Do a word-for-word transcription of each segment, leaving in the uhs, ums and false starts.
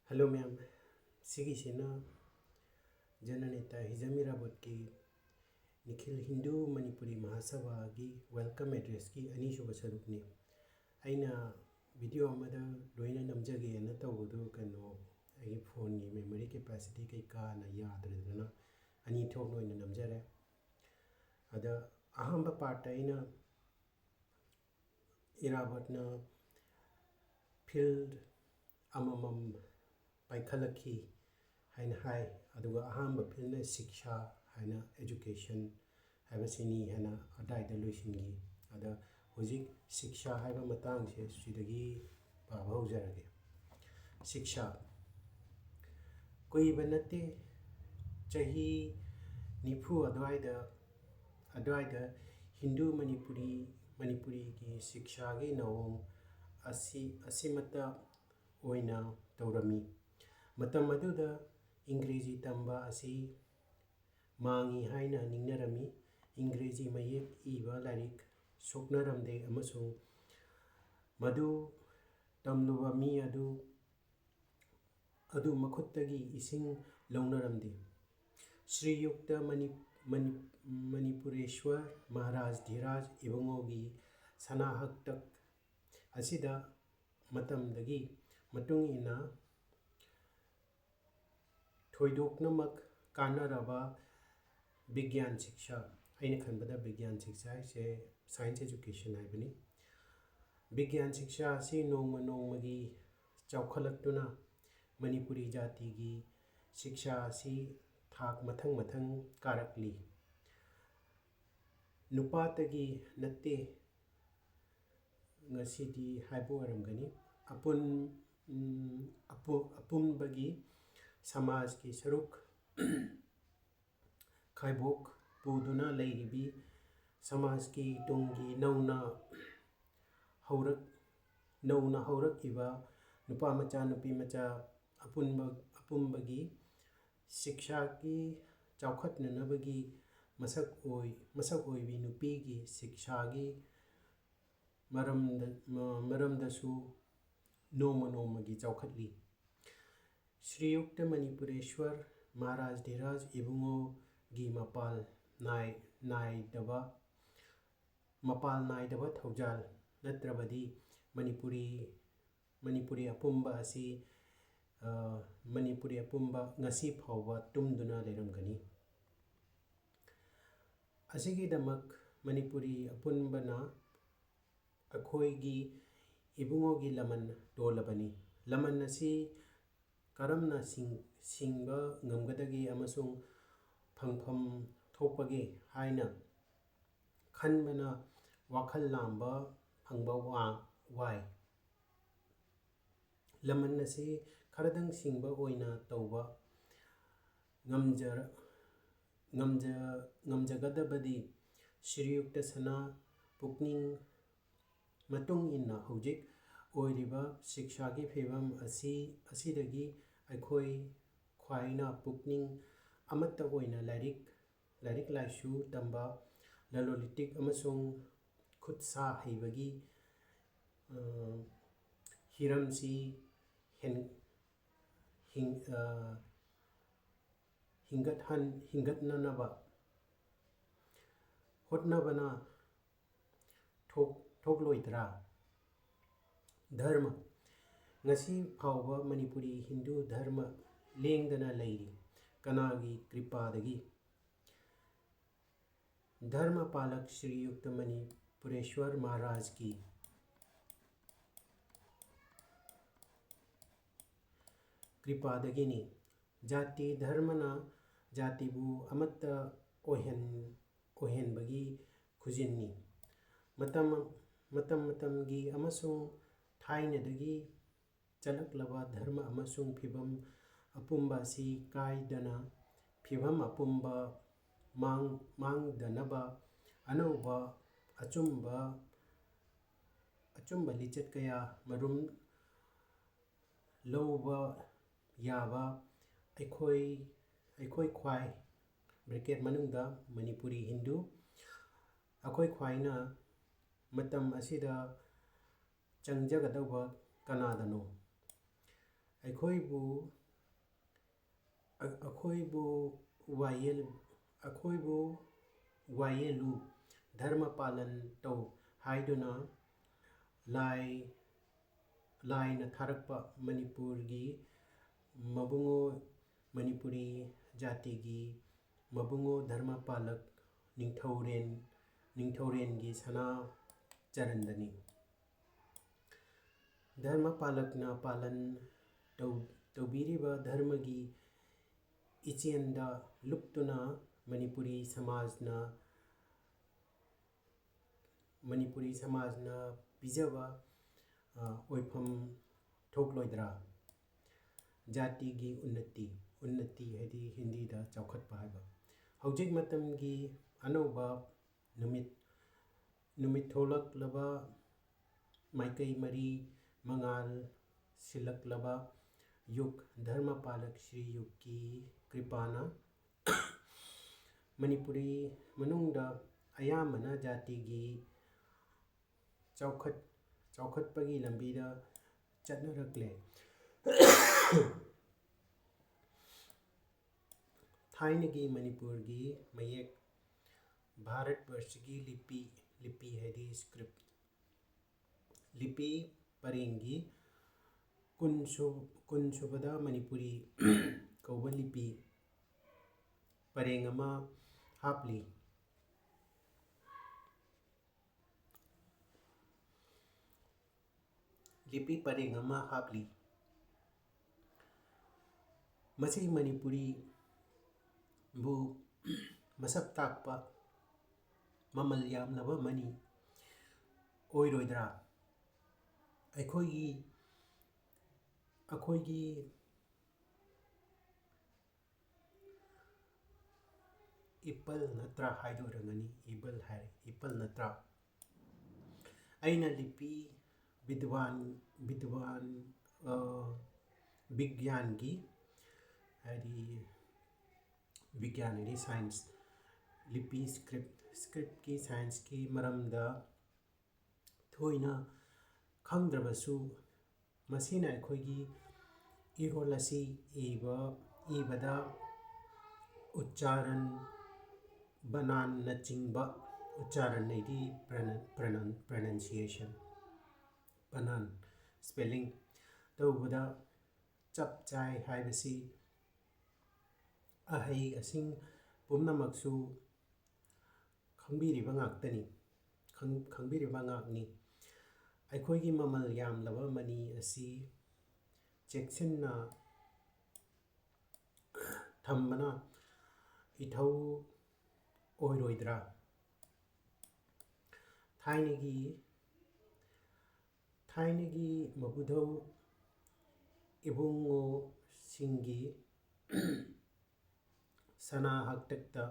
Hello ꯃꯌꯥꯝ, ꯁꯤꯒꯤꯁꯤꯅ ꯖꯅꯅꯦꯇꯥ ꯍꯤꯖꯝ ꯏꯔꯥꯕꯣꯠꯀꯤ Nikhil Hindu Manipuri ꯃꯍꯥꯁꯚꯥꯒꯤ welcome ꯑꯦꯗ꯭ꯔꯦꯁꯀꯤ ꯑꯅꯤꯁꯨꯕ ꯁꯔꯨꯛꯅꯤ꯫ ꯑꯩꯅ ꯚꯤꯗꯤꯑꯣ ꯑꯃꯗ ꯂꯣꯏꯅ ꯅꯝꯖꯒꯦꯅ ꯇꯧꯕꯗꯨ ꯀꯩꯅꯣ, ꯑꯩꯒꯤ ꯐꯣꯟꯒꯤ ꯃꯦꯃꯣꯔꯤ ꯀꯦꯄꯥꯁꯤꯇꯤ ꯀꯩꯀꯥꯅ ꯌꯥꯗ꯭ꯔꯗꯅ ꯑꯅꯤ ꯊꯣꯛꯅ ꯑꯣꯏꯅ ꯅꯝꯖꯔꯦ꯫ ꯑꯗ ꯑꯍꯥꯟꯕ ꯄꯥꯔꯠꯇ ꯑꯩꯅ ꯏꯔꯥꯕꯠꯅ ꯐꯤꯜꯗ ꯑꯃꯃꯝ ꯄꯥꯏꯈꯠꯂꯛꯈꯤ ꯍꯥꯏꯅ ꯍꯥꯏ꯫ ꯑꯗꯨꯒ ꯑꯍꯥꯟꯕ ꯐꯤꯜꯗꯅ ꯁꯤꯛꯁꯥ ꯍꯥꯏꯅ, education ꯍꯥꯏꯕꯁꯤꯅꯤ ꯍꯥꯏꯅ ꯑꯗꯥꯏꯗ ꯂꯣꯏꯁꯤꯟꯈꯤ꯫ ꯑꯗ ꯍꯧꯖꯤꯛ ꯁꯤꯛꯁꯥ ꯍꯥꯏꯕ ꯃꯇꯥꯡꯁꯦ ꯁꯤꯗꯒꯤ ꯄꯥꯕ ꯍꯧꯖꯔꯒꯦ꯫ ꯁꯤꯛꯁꯥ ꯀꯨꯏꯕ ꯅꯠꯇꯦ, ꯆꯍꯤ ꯅꯤꯐꯨ ꯑꯗꯨꯋꯥꯏꯗ, ꯑꯗꯨꯋꯥꯏꯗ ꯍꯤꯟꯗꯨ ꯃꯅꯤꯄꯨꯔꯤ, ꯃꯅꯤꯄꯨꯔꯤꯒꯤ ꯁꯤꯛꯁꯥꯒꯤ ꯅꯑꯣꯡ ꯑꯁꯤ, ꯑꯁꯤꯃꯠꯇ ꯑꯣꯏꯅ ꯇꯧꯔꯝꯃꯤ꯫ ꯃꯇꯝ ꯑꯗꯨꯗ ꯏꯪꯒ꯭ꯔꯦꯖꯤ ꯇꯝꯕ ꯑꯁꯤ ꯃꯥꯡꯉꯤ ꯍꯥꯏꯅ ꯅꯤꯡꯅꯔꯝꯃꯤ꯫ ꯏꯪꯒ꯭ꯔꯦꯖꯤ ꯃꯌꯦꯛ ꯏꯕ ꯂꯥꯏꯔꯤꯛ ꯁꯣꯛꯅꯔꯝꯗꯦ ꯑꯃꯁꯨꯡ ꯃꯗꯨ ꯇꯝꯂꯨꯕ ꯃꯤ ꯑꯗꯨ, ꯑꯗꯨ ꯃꯈꯨꯠꯇꯒꯤ ꯏꯁꯤꯡ ꯂꯧꯅꯔꯝꯗꯦ꯫ ꯁ꯭ꯔꯤꯌꯨꯛꯇ ꯃꯅꯤ-, ꯃꯅꯤ-, ꯃꯅꯤꯄꯨꯔꯦꯁ꯭ꯋꯔ ꯃꯍꯥꯔꯥꯖ ꯙꯤꯔꯥꯖ ꯏꯕꯨꯡꯉꯣꯒꯤ ꯁꯅꯥ ꯍꯛꯇꯛ ꯑꯁꯤꯗ ꯃꯇꯝꯗꯒꯤ ꯃꯇꯨꯡ ꯏꯟꯅ ꯊꯣꯏꯗꯣꯛꯅꯃꯛ ꯀꯥꯟꯅꯔꯕ ꯕꯤꯒ꯭ꯌꯥꯟ ꯁꯤꯛꯁꯥ, ꯑꯩꯅ ꯈꯟꯕꯗ ꯕꯤꯒ꯭ꯌꯥꯟ ꯁꯤꯛꯁꯥ ꯍꯥꯏꯁꯦ science education ꯍꯥꯏꯕꯅꯤ꯫ ꯕꯤꯒ꯭ꯌꯥꯟ ꯁꯤꯛꯁꯥ ꯑꯁꯤ ꯅꯣꯡꯃ ꯅꯣꯡꯃꯒꯤ ꯆꯥꯎꯈꯠꯂꯛꯇꯨꯅ ꯃꯅꯤꯄꯨꯔꯤ ꯖꯥꯇꯤꯒꯤ ꯁꯤꯛꯁꯥ ꯑꯁꯤ ꯊꯥꯛ ꯃꯊꯪ ꯃꯊꯪ ꯀꯥꯔꯛꯂꯤ꯫ ꯅꯨꯄꯥꯇꯒꯤ ꯅꯠꯇꯦ, ꯉꯁꯤꯗꯤ ꯍꯥꯏꯕ ꯑꯣꯏꯔꯝꯒꯅꯤ, ꯑꯄꯨꯟ-, ꯎꯝ, ꯑꯄꯨ-, ꯑꯄꯨꯟꯕꯒꯤ ꯁꯃꯥꯖꯀꯤ ꯁꯔꯨꯛ ꯈꯥꯏꯕꯣꯛ ꯄꯨꯗꯨꯅ ꯂꯩꯔꯤꯕꯤ ꯁꯃꯥꯖꯀꯤ ꯇꯨꯡꯒꯤ ꯅꯧꯅ ꯍꯧꯔꯛ-, ꯅꯧꯅ ꯍꯧꯔꯛꯏꯕ ꯅꯨꯄꯥ ꯃꯆꯥ, ꯅꯨꯄꯤ ꯃꯆꯥ ꯑꯄꯨꯟꯕ, ꯑꯄꯨꯝꯕꯒꯤ ꯁꯤꯛꯁꯥꯒꯤ ꯆꯥꯎꯈꯠꯅꯅꯕꯒꯤ ꯃꯁꯛ ꯑꯣꯏ-, ꯃꯁꯛ ꯑꯣꯏꯕꯤ ꯅꯨꯄꯤꯒꯤ ꯁꯤꯛꯁꯥꯒꯤ ꯃꯔꯝꯗ, ꯃ-, ꯃꯔꯝꯗꯁꯨ ꯅꯣꯡꯃ ꯅꯣꯡꯃꯒꯤ ꯆꯥꯎꯈꯠꯂꯤ꯫ ꯁ꯭ꯔꯤꯌꯨꯛꯇ ꯃꯅꯤꯄꯨꯔꯦꯁ꯭ꯋꯔ ꯃꯍꯥꯔꯥꯖ ꯙꯤꯔꯥꯖ ꯏꯕꯨꯡꯉꯣꯒꯤ ꯃꯄꯥꯜ ꯅꯥꯏ-, ꯅꯥꯏꯗꯕ, ꯃꯄꯥꯜ ꯅꯥꯏꯗꯕ ꯊꯧꯖꯥꯜ ꯅꯠꯇ꯭ꯔꯕꯗꯤ ꯃꯅꯤꯄꯨꯔꯤ, ꯃꯅꯤꯄꯨꯔꯤ ꯑꯄꯨꯝꯕ ꯑꯁꯤ, ꯑ, ꯃꯅꯤꯄꯨꯔꯤ ꯑꯄꯨꯝꯕ ꯉꯁꯤ ꯐꯥꯎꯕ ꯇꯨꯝꯗꯨꯅ ꯂꯩꯔꯝꯒꯅꯤ꯫ ꯑꯁꯤꯒꯤꯗꯃꯛ ꯃꯅꯤꯄꯨꯔꯤ ꯑꯄꯨꯟꯕꯅ ꯑꯩꯈꯣꯏꯒꯤ ꯏꯕꯨꯡꯉꯣꯒꯤ ꯂꯃꯟ ꯇꯣꯜꯂꯕꯅꯤ꯫ ꯂꯃꯟ ꯑꯁꯤ ꯀꯔꯝꯅ ꯁꯤꯡ-, ꯁꯤꯡꯕ ꯉꯝꯒꯗꯒꯦ ꯑꯃꯁꯨꯡ ꯐꯪꯐꯝ ꯊꯣꯛꯄꯒꯦ ꯍꯥꯏꯅ ꯈꯟꯕꯅ ꯋꯥꯈꯜ ꯂꯥꯝꯕ ꯐꯪꯕ ꯋꯥ-, ꯋꯥꯏ꯫ ꯂꯃꯟ ꯑꯁꯤ ꯈꯔꯗꯪ ꯁꯤꯡꯕ ꯑꯣꯏꯅ ꯇꯧꯕ ꯉꯝꯖꯔ-, ꯉꯝꯖ-, ꯉꯝꯖꯒꯗꯕꯗꯤ ꯁ꯭ꯔꯤꯌꯨꯛꯇ ꯁꯅꯥ ꯄꯨꯛꯅꯤꯡ ꯃꯇꯨꯡ ꯏꯟꯅ ꯍꯧꯖꯤꯛ ꯑꯣꯏꯔꯤꯕ ꯁꯤꯛꯁꯥꯒꯤ ꯐꯤꯕꯝ ꯑꯁꯤ, ꯑꯁꯤꯗꯒꯤ ꯑꯩꯈꯣꯏ ꯈ꯭ꯋꯥꯏꯅ ꯄꯨꯛꯅꯤꯡ ꯑꯃꯠꯇ ꯑꯣꯏꯅ ꯂꯥꯏꯔꯤꯛ, ꯂꯥꯏꯔꯤꯛ ꯂꯥꯏꯁꯨ ꯇꯝꯕ, ꯂꯂꯣꯟ ꯏꯇꯤꯛ ꯑꯃꯁꯨꯡ ꯈꯨꯠ ꯁꯥ ꯍꯩꯕꯒꯤ, ꯑ, ꯍꯤꯔꯝꯁꯤ ꯍꯦꯟ-, ꯍꯤꯡ-, ꯑ, ꯍꯤꯡꯒꯠꯍꯟ-, ꯍꯤꯡꯒꯠꯅꯅꯕ ꯍꯣꯠꯅꯕꯅ ꯊꯣꯛ-, ꯊꯣꯛꯂꯣꯏꯗ꯭ꯔꯥ? ꯙꯔꯃ꯫ ꯉꯁꯤ ꯐꯥꯎꯕ ꯃꯅꯤꯄꯨꯔꯤ ꯍꯤꯟꯗꯨ ꯙꯔꯃ ꯂꯦꯡꯗꯅ ꯂꯩꯔꯤ꯫ ꯀꯅꯥꯒꯤ ꯀ꯭ꯔꯤꯄꯥꯗꯒꯤ? ꯙꯔꯃ ꯄꯥꯂꯛ ꯁ꯭ꯔꯤꯌꯨꯛꯇ ꯃꯅꯤꯄꯨꯔꯦꯁ꯭ꯋꯔ ꯃꯍꯥꯔꯥꯖꯀꯤ ꯀ꯭ꯔꯤꯄꯥꯗꯒꯤꯅꯤ꯫ ꯖꯥꯇꯤ ꯙꯔꯃꯅ ꯖꯥꯇꯤꯕꯨ ꯑꯃꯠꯇ ꯑꯣꯏꯍꯟ-, ꯑꯣꯏꯍꯟꯕꯒꯤ ꯈꯨꯖꯤꯟꯅꯤ꯫ ꯃꯇꯝ, ꯃꯇꯝ ꯃꯇꯝꯒꯤ ꯑꯃꯁꯨꯡ ꯊꯥꯏꯅꯗꯒꯤ ꯆꯠꯂꯛꯂꯕ ꯙꯔꯃ ꯑꯃꯁꯨꯡ ꯐꯤꯕꯝ ꯑꯄꯨꯝꯕ ꯑꯁꯤ ꯀꯥꯏꯗꯅ ꯐꯤꯕꯝ ꯑꯄꯨꯝꯕ ꯃꯥꯡ-, ꯃꯥꯡꯗꯅꯕ ꯑꯅꯧꯕ ꯑꯆꯨꯝꯕ, ꯑꯆꯨꯝꯕ ꯂꯤꯆꯠ ꯀꯌꯥ ꯃꯔꯨꯝ ꯂꯧꯕ ꯌꯥꯕ ꯑꯩꯈꯣꯏ, ꯑꯩꯈꯣꯏ ꯈ꯭ꯋꯥꯏ, bracket ꯃꯅꯨꯡꯗ ꯃꯅꯤꯄꯨꯔꯤ ꯍꯤꯟꯗꯨ, ꯑꯩꯈꯣꯏ ꯈ꯭ꯋꯥꯏꯅ ꯃꯇꯝ ꯑꯁꯤꯗ ꯆꯪꯖꯒꯗꯧꯕ ꯀꯅꯥꯗꯅꯣ? ꯑꯩꯈꯣꯏꯕꯨ ꯑ-, ꯑꯩꯈꯣꯏꯕꯨ ꯋꯥꯌꯦꯜ, ꯑꯩꯈꯣꯏꯕꯨ ꯋꯥꯌꯦꯜꯂꯨ, ꯙꯔꯃ ꯄꯥꯂꯟ ꯇꯧ ꯍꯥꯏꯗꯨꯅ ꯂꯥꯏ, ꯂꯥꯏꯅ ꯊꯥꯔꯛꯄ ꯃꯅꯤꯄꯨꯔꯒꯤ ꯃꯕꯨꯡꯉꯣ, ꯃꯅꯤꯄꯨꯔꯤ ꯖꯥꯇꯤꯒꯤ ꯃꯕꯨꯡꯉꯣ ꯙꯔꯃ ꯄꯥꯂꯛ ꯅꯤꯡꯊꯧꯔꯦꯟ, ꯅꯤꯡꯊꯧꯔꯦꯟꯒꯤ ꯁꯅꯥ ꯆꯔꯟꯗꯅꯤ꯫ ꯙꯔꯃ ꯄꯥꯂꯛꯅ ꯄꯥꯂꯟ ꯇꯧ-, ꯇꯧꯕꯤꯔꯤꯕ ꯙꯔꯃꯒꯤ ꯏꯆꯦꯜꯗ ꯂꯨꯞꯇꯨꯅ ꯃꯅꯤꯄꯨꯔꯤ ꯁꯃꯥꯖꯅ, ꯃꯅꯤꯄꯨꯔꯤ ꯁꯃꯥꯖꯅ ꯄꯤꯖꯕ, ꯑ, ꯑꯣꯏꯐꯝ ꯊꯣꯛꯂꯣꯏꯗ꯭ꯔꯥ? ꯖꯥꯇꯤꯒꯤ ꯎꯟꯅꯇꯤ, ꯎꯟꯅꯇꯤ ꯍꯥꯏꯗꯤ ꯍꯤꯟꯗꯤꯗ ꯆꯥꯎꯈꯠꯄ ꯍꯥꯏꯕ꯫ ꯍꯧꯖꯤꯛ ꯃꯇꯝꯒꯤ ꯑꯅꯧꯕ ꯅꯨꯃꯤꯠ, ꯅꯨꯃꯤꯠ ꯊꯣꯛꯂꯛꯂꯕ ꯃꯥꯏꯀꯩ ꯃꯔꯤ ꯃꯉꯥꯜ ꯁꯤꯜꯂꯛꯂꯕ ꯌꯨꯒ, ꯙꯔꯃ ꯄꯥꯂꯛ ꯁ꯭ꯔꯤ ꯌꯨꯒꯀꯤ ꯀ꯭ꯔꯤꯄꯥꯅ ꯃꯅꯤꯄꯨꯔꯤ ꯃꯅꯨꯡꯗ ꯑꯌꯥꯝꯕꯅ ꯖꯥꯇꯤꯒꯤ ꯆꯥꯎꯈꯠ-, ꯆꯥꯎꯈꯠꯄꯒꯤ ꯂꯝꯕꯤꯗ ꯆꯠꯅꯔꯛꯂꯦ꯫ ꯊꯥꯏꯅꯒꯤ ꯃꯅꯤꯄꯨꯔꯒꯤ ꯃꯌꯦꯛ, ꯚꯥꯔꯠ ꯕꯔꯁꯒꯤ ꯂꯤꯄꯤ, ꯂꯤꯄꯤ ꯍꯥꯏꯗꯤ ꯁ꯭ꯀ꯭ꯔꯤꯞ, ꯂꯤꯄꯤ ꯄꯔꯦꯡꯒꯤ ꯀꯨꯟ ꯁꯨ-, ꯀꯨꯟ ꯁꯨꯕꯗ ꯃꯅꯤꯄꯨꯔꯤ ꯀꯧꯕ ꯂꯤꯄꯤ ꯄꯔꯦꯡ ꯑꯃ ꯍꯥꯞꯂꯤ꯫ ꯂꯤꯄꯤ ꯄꯔꯦꯡ ꯑꯃ ꯍꯥꯞꯂꯤ꯫ ꯃꯁꯤ ꯃꯅꯤꯄꯨꯔꯤꯕꯨ ꯃꯁꯛ ꯇꯥꯛꯄ ꯃꯃꯜ ꯌꯥꯝꯂꯕ ꯑꯃꯅꯤ ꯑꯣꯏꯔꯣꯏꯗ꯭ꯔꯥ? ꯑꯩꯈꯣꯏꯒꯤ, ꯑꯩꯈꯣꯏꯒꯤ ꯏꯄꯜ ꯅꯠꯇ꯭ꯔꯥ ꯍꯥꯏꯗꯣꯏꯔꯝꯒꯅꯤ, ꯏꯕꯜ ꯍꯥꯏꯔꯦ, ꯏꯄꯜ ꯅꯠꯇ꯭ꯔꯥ? ꯑꯩꯅ ꯂꯤꯄꯤ ꯕꯤꯗ꯭ꯋꯥꯟ, ꯕꯤꯗ꯭ꯋꯥꯟ, ꯑ, ꯕꯤꯒ꯭ꯌꯥꯟꯒꯤ, ꯍꯥꯏꯗꯤ ꯕꯤꯒ꯭ꯌꯥꯟ ꯍꯥꯏꯗꯤ ꯁꯥꯏꯟꯁ, ꯂꯤꯄꯤ ꯁ꯭ꯀ꯭ꯔꯤꯞ, ꯁ꯭ꯀ꯭ꯔꯤꯞꯀꯤ ꯁꯥꯏꯟꯁꯀꯤ ꯃꯔꯝꯗ ꯊꯣꯏꯅ ꯈꯪꯗ꯭ꯔꯕꯁꯨ, ꯃꯁꯤꯅ ꯑꯩꯈꯣꯏꯒꯤ ꯏꯔꯣꯜ ꯑꯁꯤ ꯏꯕ ꯏꯕꯗ ꯎꯆꯥꯔꯟ, ꯕꯅꯥꯟꯅꯆꯤꯡꯕ, ꯎꯆꯥꯔꯟ ꯍꯥꯏꯗꯤ ꯄ꯭ꯔꯅ-, ꯄ꯭ꯔꯅꯟ-, pronunciation, ꯕꯅꯥꯟ, spelling ꯇꯧꯕꯗ ꯆꯞ ꯆꯥꯏ ꯍꯥꯏꯕꯁꯤ ꯑꯍꯩ ꯑꯁꯤꯡ ꯄꯨꯝꯅꯃꯛꯁꯨ ꯈꯪꯕꯤꯔꯤꯕ ꯉꯥꯛꯇꯅꯤ, ꯈꯪ-, ꯈꯪꯕꯤꯔꯤꯕ ꯉꯥꯛꯅꯤ꯫ ꯑꯩꯈꯣꯏꯒꯤ ꯃꯃꯜ ꯌꯥꯝꯂꯕ ꯃꯅꯤ ꯑꯁꯤ ꯆꯦꯛꯁꯤꯟꯅ ꯊꯝꯕꯅ ꯏꯊꯧ ꯑꯣꯏꯔꯣꯏꯗ꯭ꯔꯥ? ꯊꯥꯏꯅꯒꯤ, ꯊꯥꯏꯅꯒꯤ ꯃꯕꯨꯙꯧ ꯏꯕꯨꯡꯉꯣꯁꯤꯡꯒꯤ ꯁꯅꯥ ꯍꯥꯛꯇꯛꯇ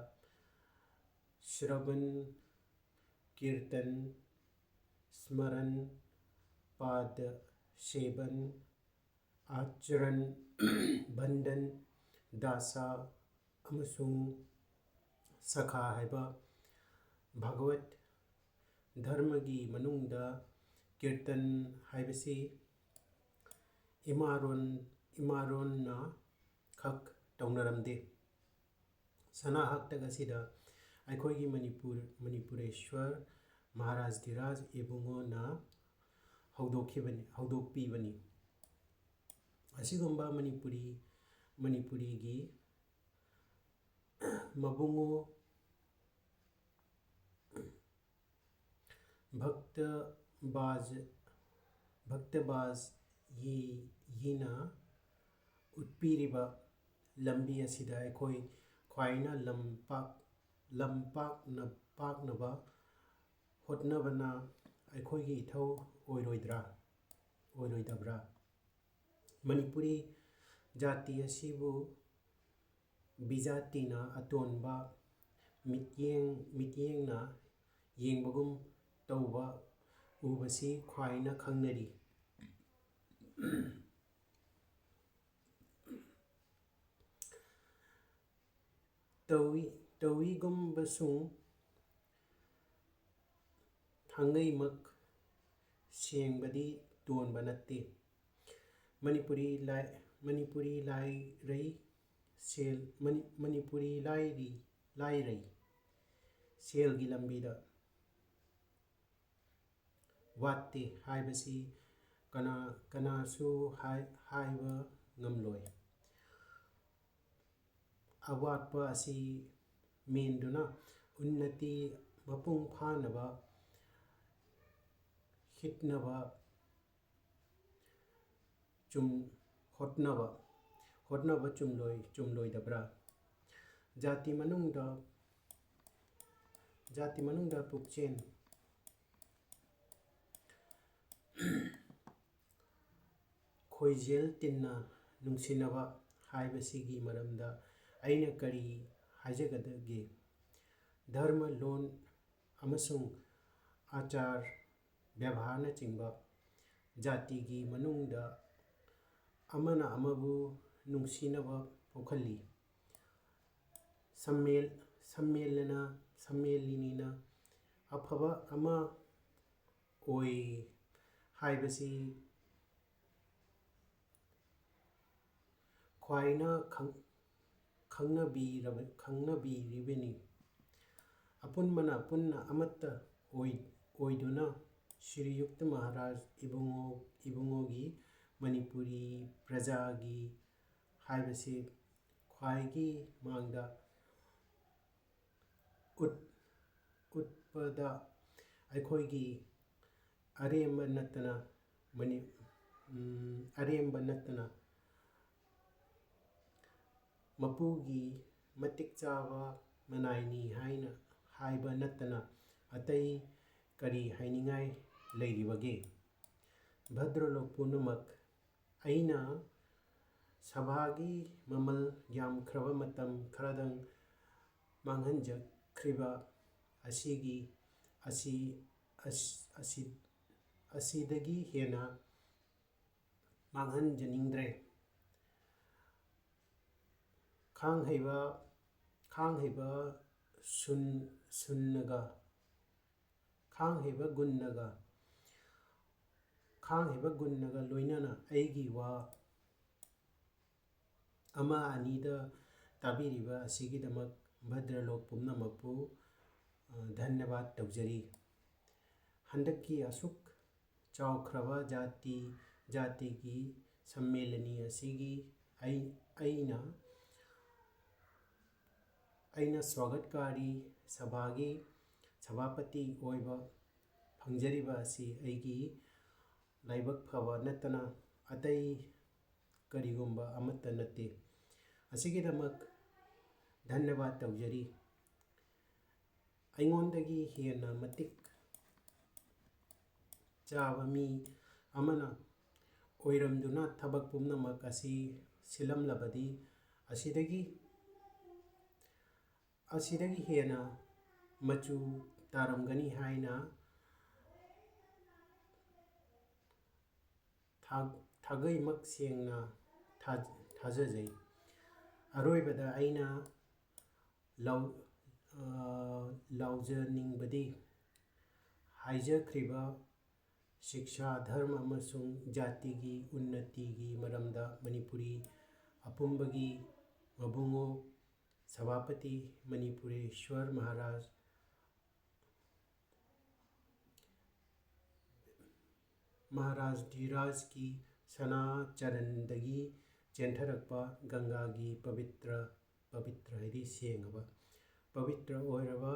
ꯁ꯭ꯔꯕꯟ, ꯀꯤꯔꯇꯟ, ꯁ꯭ꯃꯔꯟ, ꯄꯥꯗ ꯁꯦꯕꯟ, ꯑꯆꯔꯟ, ꯚꯟꯗꯟ, ꯗꯥꯁꯥ ꯑꯃꯁꯨꯡ ꯁꯈꯥ ꯍꯥꯏꯕ ꯚꯒꯋꯠ ꯙꯔꯃꯒꯤ ꯃꯅꯨꯡꯗ ꯀꯤꯔꯇꯟ ꯍꯥꯏꯕꯁꯤ ꯏꯃꯥꯔꯣꯟ, ꯏꯃꯥꯔꯣꯟꯅ ꯈꯛ ꯇꯧꯅꯔꯝꯗꯦ꯫ ꯁꯅꯥ ꯍꯥꯛꯇꯛ ꯑꯁꯤꯗ ꯑꯩꯈꯣꯏꯒꯤ ꯃꯅꯤꯄꯨꯔ, ꯃꯅꯤꯄꯨꯔꯦꯁ꯭ꯋꯔ ꯃꯍꯥꯔꯥꯖ ꯙꯤꯔꯥꯖ ꯏꯕꯨꯡꯉꯣꯅ ꯍꯧꯗꯣꯛꯈꯤꯕꯅꯤ, ꯍꯧꯗꯣꯛꯄꯤꯕꯅꯤ꯫ ꯑꯁꯤꯒꯨꯝꯕ ꯃꯅꯤꯄꯨꯔꯤ, ꯃꯅꯤꯄꯨꯔꯤꯒꯤ ꯃꯕꯨꯡꯉꯣ ꯚꯛꯇ ꯕꯥꯖ, ꯚꯛꯇ ꯕꯥꯖ ꯌꯤ-, ꯌꯤꯅ ꯎꯠꯄꯤꯔꯤꯕ ꯂꯝꯕꯤ ꯑꯁꯤꯗ ꯑꯩꯈꯣꯏ ꯈ꯭ꯋꯥꯏꯅ ꯂꯝ ꯄꯥꯛ-, ꯂꯝ ꯄꯥꯛꯅ, ꯄꯥꯛꯅꯕ ꯍꯣꯠꯅꯕꯅ ꯑꯩꯈꯣꯏꯒꯤ ꯏꯊꯧ ꯑꯣꯏꯔꯣꯏꯗ꯭ꯔꯥ, ꯑꯣꯏꯔꯣꯏꯗꯕ꯭ꯔꯥ? ꯃꯅꯤꯄꯨꯔꯤ ꯖꯥꯇꯤ ꯑꯁꯤꯕꯨ ꯕꯤꯖꯥꯇꯤꯅ ꯑꯇꯣꯟꯕ ꯃꯤꯠꯌꯦꯡ, ꯃꯤꯠꯌꯦꯡꯅ ꯌꯦꯡꯕꯒꯨꯝ ꯇꯧꯕ ꯎꯕꯁꯤ ꯈ꯭ꯋꯥꯏꯅ ꯈꯪꯅꯔꯤ꯫ ꯇꯧꯏ, ꯇꯧꯏꯒꯨꯝꯕꯁꯨꯡ ꯊꯥꯡꯒꯩꯃꯛ ꯁꯦꯡꯕꯗꯤ ꯇꯣꯟꯕ ꯅꯠꯇꯦ꯫ ꯃꯅꯤꯄꯨꯔꯤ ꯂꯥꯏ-, ꯃꯅꯤꯄꯨꯔꯤ ꯂꯥꯏꯔꯩ-, ꯁꯦꯜ, ꯃꯅꯤ-, ꯃꯅꯤꯄꯨꯔꯤ ꯂꯥꯏꯔꯤ, ꯂꯥꯏꯔꯩ ꯁꯦꯜꯒꯤ ꯂꯝꯕꯤꯗ ꯋꯥꯠꯇꯦ ꯍꯥꯏꯕꯁꯤ ꯀꯅꯥ, ꯀꯅꯥꯁꯨ ꯍꯥꯏ-, ꯍꯥꯏꯕ ꯉꯝꯂꯣꯏ꯫ ꯑꯋꯥꯠꯄ ꯑꯁꯤ ꯃꯦꯟꯗꯨꯅ ꯎꯟꯅꯇꯤ ꯃꯄꯨꯡ ꯐꯥꯅꯕ ꯍꯤꯠꯅꯕ ꯆꯨꯝ-, ꯍꯣꯠꯅꯕ, ꯍꯣꯠꯅꯕ ꯆꯨꯝꯂꯣꯏ-, ꯆꯨꯝꯂꯣꯏꯗꯕ꯭ꯔꯥ? ꯖꯥꯇꯤ ꯃꯅꯨꯡꯗ, ꯖꯥꯇꯤ ꯃꯅꯨꯡꯗ ꯄꯨꯛꯆꯦꯜ ꯈꯣꯏꯖꯦꯜ ꯇꯤꯟꯅ ꯅꯨꯡꯁꯤꯅꯕ ꯍꯥꯏꯕꯁꯤꯒꯤ ꯃꯔꯝꯗ ꯑꯩꯅ ꯀꯔꯤ ꯍꯥꯏꯖꯒꯗꯒꯦ? ꯙꯔꯃ, ꯂꯣꯟ ꯑꯃꯁꯨꯡ ꯑꯆꯥꯔ ꯕꯦꯕꯥꯔꯅꯆꯤꯡꯕ ꯖꯥꯇꯤꯒꯤ ꯃꯅꯨꯡꯗ ꯑꯃꯅ ꯑꯃꯕꯨ ꯅꯨꯡꯁꯤꯅꯕ ꯄꯣꯛꯍꯜꯂꯤ꯫ ꯁꯝꯃꯦꯜ-, ꯁꯝꯃꯦꯂꯅ, ꯁꯝꯃꯦꯂꯤꯅꯤꯅ ꯑꯐꯕ ꯑꯃ ꯑꯣꯏ ꯍꯥꯏꯕꯁꯤ ꯈ꯭ꯋꯥꯏꯅ ꯈꯪ-, ꯈꯪꯅꯕꯤꯔꯕ-, ꯈꯪꯅꯕꯤꯔꯤꯕꯅꯤ꯫ ꯑꯄꯨꯟꯕꯅ ꯄꯨꯟꯅ ꯑꯃꯠꯇ ꯑꯣꯏ-, ꯑꯣꯏꯗꯨꯅ ꯁ꯭ꯔꯤꯌꯨꯛꯇ ꯃꯍꯥꯔꯥꯖ ꯏꯕꯨꯡꯉꯣ, ꯏꯕꯨꯡꯉꯣꯒꯤ ꯃꯅꯤꯄꯨꯔꯤ ꯄ꯭ꯔꯖꯥꯒꯤ ꯍꯥꯏꯕꯁꯤ ꯈ꯭ꯋꯥꯏꯒꯤ ꯃꯥꯡꯗ ꯎꯠ-, ꯎꯠꯄꯗ ꯑꯩꯈꯣꯏꯒꯤ ꯑꯔꯦꯝꯕ ꯅꯠꯇꯅ ꯃꯅꯤ-, ꯎꯝ, ꯑꯔꯦꯝꯕ ꯅꯠꯇꯅ ꯃꯄꯨꯒꯤ ꯃꯇꯤꯛ ꯆꯥꯕ ꯃꯅꯥꯏꯅꯤ ꯍꯥꯏꯅ ꯍꯥꯏꯕ ꯅꯠꯇꯅ ꯑꯇꯩ ꯀꯔꯤ ꯍꯥꯏꯅꯤꯡꯉꯥꯏ ꯂꯩꯔꯤꯕꯒꯦ? ꯚꯗ꯭ꯔꯂꯣꯛ ꯄꯨꯝꯅꯃꯛ ꯑꯩꯅ ꯁꯚꯥꯒꯤ ꯃꯃꯜ ꯌꯥꯝꯈ꯭ꯔꯕ ꯃꯇꯝ ꯈꯔꯗꯪ ꯃꯥꯡꯍꯟꯖꯈ꯭ꯔꯤꯕ ꯑꯁꯤꯒꯤ, ꯑꯁꯤ, ꯑꯁ-, ꯑꯁꯤ, ꯑꯁꯤꯗꯒꯤ ꯍꯦꯟꯅ ꯃꯥꯡꯍꯟꯖꯅꯤꯡꯗ꯭ꯔꯦ꯫ ꯈꯥꯡ ꯍꯩꯕ, ꯈꯥꯡ ꯍꯩꯕ ꯁꯨꯟ-, ꯁꯨꯟꯅꯒ, ꯈꯥꯡ ꯍꯩꯕ ꯒꯨꯟꯅꯒ, ꯈꯥꯡ ꯍꯩꯕ ꯒꯨꯟꯅꯒ ꯂꯣꯏꯅꯅ ꯑꯩꯒꯤ ꯋꯥ ꯑꯃ ꯑꯅꯤꯗ ꯇꯥꯕꯤꯔꯤꯕ ꯑꯁꯤꯒꯤꯗꯃꯛ ꯚꯗ꯭ꯔꯂꯣꯛ ꯄꯨꯝꯅꯃꯛꯄꯨ, ꯑ, ꯙꯟꯌꯕꯥꯗ ꯇꯧꯖꯔꯤ꯫ ꯍꯟꯗꯛꯀꯤ ꯑꯁꯨꯛ ꯆꯥꯎꯈ꯭ꯔꯕ ꯖꯥꯇꯤ, ꯖꯥꯇꯤꯒꯤ ꯁꯝꯃꯦꯂꯅꯤ ꯑꯁꯤꯒꯤ ꯑꯩ-, ꯑꯩꯅ, ꯑꯩꯅ ꯁ꯭ꯋꯥꯒꯠꯀꯥꯔꯤ ꯁꯚꯥꯒꯤ ꯁꯚꯥꯄꯇꯤ ꯑꯣꯏꯕ ꯐꯪꯖꯔꯤꯕ ꯑꯁꯤ ꯑꯩꯒꯤ ꯂꯥꯏꯕꯛ ꯐꯕ ꯅꯠꯇꯅ ꯑꯇꯩ ꯀꯔꯤꯒꯨꯝꯕ ꯑꯃꯠꯇ ꯅꯠꯇꯦ꯫ ꯑꯁꯤꯒꯤꯗꯃꯛ ꯙꯟꯌꯕꯥꯗ ꯇꯧꯖꯔꯤ꯫ ꯑꯩꯉꯣꯟꯗꯒꯤ ꯍꯦꯟꯅ ꯃꯇꯤꯛ ꯆꯥꯕ ꯃꯤ ꯑꯃꯅ ꯑꯣꯏꯔꯝꯗꯨꯅ ꯊꯕꯛ ꯄꯨꯝꯅꯃꯛ ꯑꯁꯤ ꯁꯤꯜꯂꯝꯂꯕꯗꯤ, ꯑꯁꯤꯗꯒꯤ, ꯑꯁꯤꯗꯒꯤ ꯍꯦꯟꯅ ꯃꯆꯨ ꯇꯥꯔꯝꯒꯅꯤ ꯍꯥꯏꯅ ꯊꯥ-, ꯊꯥꯒꯩꯃꯛ ꯁꯦꯡꯅ ꯊꯥ-, ꯊꯥꯖꯖꯩ꯫ ꯑꯔꯣꯏꯕꯗ ꯑꯩꯅ ꯂꯥꯎ-, ꯑ, ꯂꯥꯎꯖꯅꯤꯡꯕꯗꯤ, ꯍꯥꯏꯖꯈ꯭ꯔꯤꯕ ꯁꯤꯛꯁꯥ, ꯙꯔꯃ ꯑꯃꯁꯨꯡ ꯖꯥꯇꯤꯒꯤ ꯎꯟꯅꯇꯤꯒꯤ ꯃꯔꯝꯗ ꯃꯅꯤꯄꯨꯔꯤ ꯑꯄꯨꯝꯕꯒꯤ ꯃꯕꯨꯡꯉꯣ ꯁꯚꯥꯄꯇꯤ ꯃꯅꯤꯄꯨꯔꯦꯁ꯭ꯋꯔ ꯃꯍꯥꯔꯥꯖ, ꯃꯍꯥꯔꯥꯖ ꯙꯤꯔꯥꯖꯀꯤ ꯁꯅꯥ ꯆꯔꯟꯗꯒꯤ ꯆꯦꯟꯊꯔꯛꯄ ꯒꯪꯒꯥꯒꯤ ꯄꯕꯤꯇ꯭ꯔ, ꯄꯕꯤꯇ꯭ꯔ ꯍꯥꯏꯗꯤ ꯁꯦꯡꯉꯕ, ꯄꯕꯤꯇ꯭ꯔ ꯑꯣꯏꯔꯕ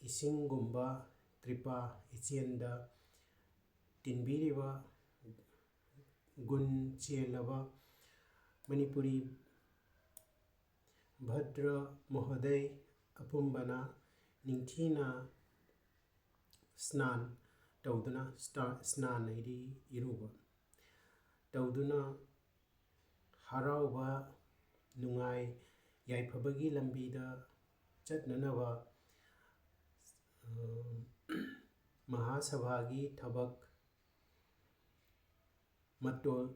ꯏꯁꯤꯡꯒꯨꯝꯕ ꯀ꯭ꯔꯤꯄꯥ ꯏꯆꯦꯜꯗ ꯇꯤꯟꯕꯤꯔꯤꯕ ꯒꯨꯟ ꯆꯦꯜꯂꯕ ꯃꯅꯤꯄꯨꯔꯤ ꯚꯗ꯭ꯔ ꯃꯍꯣꯗꯩ ꯑꯄꯨꯝꯕꯅ ꯅꯤꯡꯊꯤꯅ ꯁ꯭ꯅꯥꯟ ꯇꯧꯗꯨꯅ, ꯁ꯭ꯇꯥ-, ꯁ꯭ꯅꯥꯟ ꯍꯥꯏꯗꯤ ꯏꯔꯨꯕ, ꯇꯧꯗꯨꯅ ꯍꯔꯥꯎꯕ, ꯅꯨꯡꯉꯥꯏ ꯌꯥꯏꯐꯕꯒꯤ ꯂꯝꯕꯤꯗ ꯆꯠꯅꯅꯕ, ꯑ, ꯃꯍꯥꯁꯚꯥꯒꯤ ꯊꯕꯛ ꯃꯇꯣꯟ,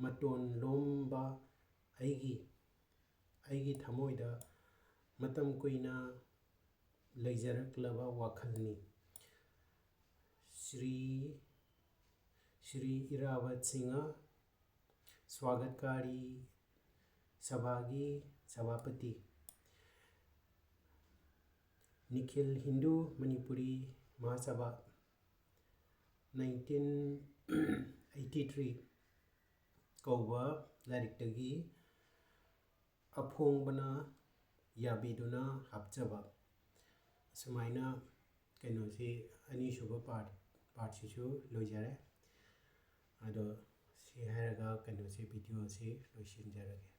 ꯃꯇꯣꯟ ꯂꯣꯝꯕ ꯑꯩꯒꯤ, ꯑꯩꯒꯤ ꯊꯃꯣꯏꯗ ꯃꯇꯝ ꯀꯨꯏꯅ ꯂꯩꯖꯔꯛꯂꯕ ꯋꯥꯈꯜꯅꯤ꯫ ꯁ꯭ꯔꯤ, ꯁ꯭ꯔꯤ ꯏꯔꯥꯕꯠ ꯁꯤꯡꯍ, ꯁ꯭ꯋꯥꯒꯠꯀꯥꯔꯤ ꯁꯚꯥꯒꯤ ꯁꯚꯥꯄꯇꯤ, Nikhil Hindu Manipuri Mahasabha, nineteen eighty three ꯀꯧꯕ ꯂꯥꯏꯔꯤꯛꯇꯒꯤ ꯑꯐꯣꯡꯕꯅ ꯌꯥꯕꯤꯗꯨꯅ ꯍꯥꯞꯆꯕ꯫ ꯑꯁꯨꯃꯥꯏꯅ ꯀꯩꯅꯣꯁꯤ, ꯑꯅꯤꯁꯨꯕ ꯄꯥꯔꯠ, ꯄꯥꯔꯠꯁꯤꯁꯨ ꯂꯣꯏꯖꯔꯦ꯫ ꯑꯗꯣ ꯁꯤ ꯍꯥꯏꯔꯒ ꯀꯩꯅꯣꯁꯤ, ꯚꯤꯗꯤꯑꯣꯁꯤ ꯂꯣꯏꯁꯤꯟꯖꯔꯒꯦ꯫